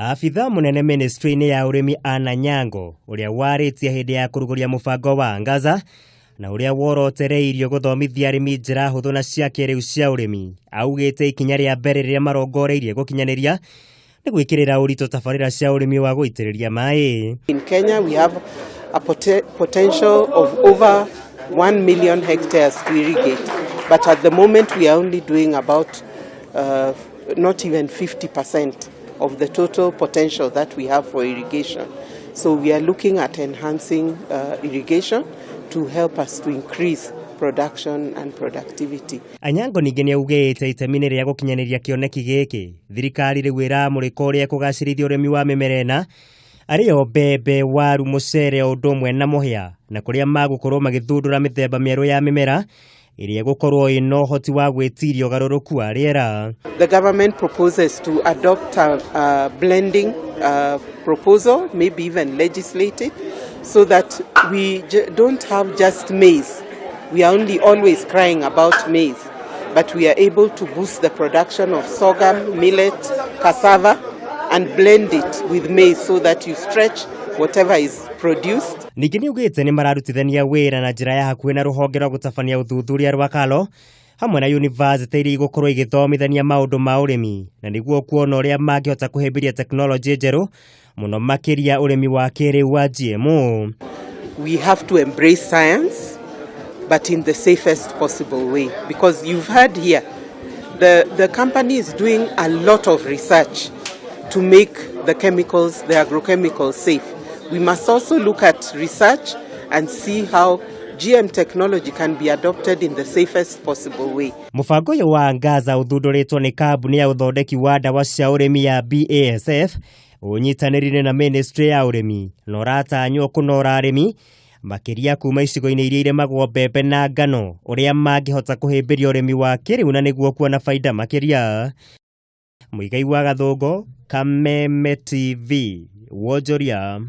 Abitha mũnene ministry-inĩ ya ũrĩmi Anna Nyango ũrĩa warĩtie hĩndĩ ya kũrugũria mũbango wa Angaza na ũrĩa worotereirio gũthomithia arĩmi njĩra hũthũ na cia kĩrĩu cia ũrĩmi, augĩte ikinya rĩa mbere rĩrĩa marongoreirie gũkinyanĩria nĩ gwĩkĩrĩra ũritũ tabarĩra cia ũrĩmi wa gũitĩrĩria maĩ. In Kenya, we have a potential of over 1 million hectares to irrigate, but at the moment we are only doing about not even 50% of the total potential that we have for irrigation. So we are looking at enhancing irrigation to help us to increase production and productivity. Anyango ningĩ nĩ augĩte itemi-inĩ rĩa gũkinyanĩria kĩoneki gĩkĩ, thirikari rĩu ĩramũrĩka ũrĩa ĩkũgacĩrithia ũrĩmi wa mĩmera ĩna arĩyo mbembe, waru, mũcere o ũndũ ũmwe na mũhĩa, na kũrĩa magũkorwo magĩthundũra mĩthemba mĩerũ ya mĩmera ĩrĩa ĩgũkorwo ĩna ũhoti wa gwĩtiria ũgarũrũku wa rĩera. The government proposes to adopt a blending proposal, maybe even legislate it, so that we don't have just maize. We are only always crying about maize, but we are able to boost the production of sorghum, millet, cassava, and blend it with maize so that you stretch whatever is produced. Ningĩ nĩ augĩte nĩ mararutithania wĩra na njĩra ya hakuhĩ na rũhonge rwa gũtabania ũthuthuria rwa KALRO hamwe na yunivasĩtĩ iria igũkorwo igĩthomithania maũndũ ma ũrĩmi na nĩguo kuona ũrĩa mangĩhota kũhĩmbĩria tekinoronjĩ njerũ, mũno makĩria ũrĩmi wa kĩrĩu wa GMO. We have to embrace science, but in the safest possible way. Because you've heard here, the company is doing a lot of research to make the chemicals, the agrochemicals, safe. We must also look at research and see how GM technology can be adopted in the safest possible way. Mũbango ũyũ wa Angaza ũthundũrĩtwo nĩ kambuni ya ũthondeki wa ndawa cia ũrĩmi ya BASF ũnyitanĩrire na ministry ya ũrĩmi na ũratanywo kũnora arĩmi makĩria kuma icigo-inĩ iria irĩmagwo mbembe na ngano ũrĩa mangĩhota kũhĩmbĩria ũrĩmi wa kĩrĩu na nĩguo kuona baida makĩria. Mũigai wa Gathũngũ, Kameme TV, wonjoria.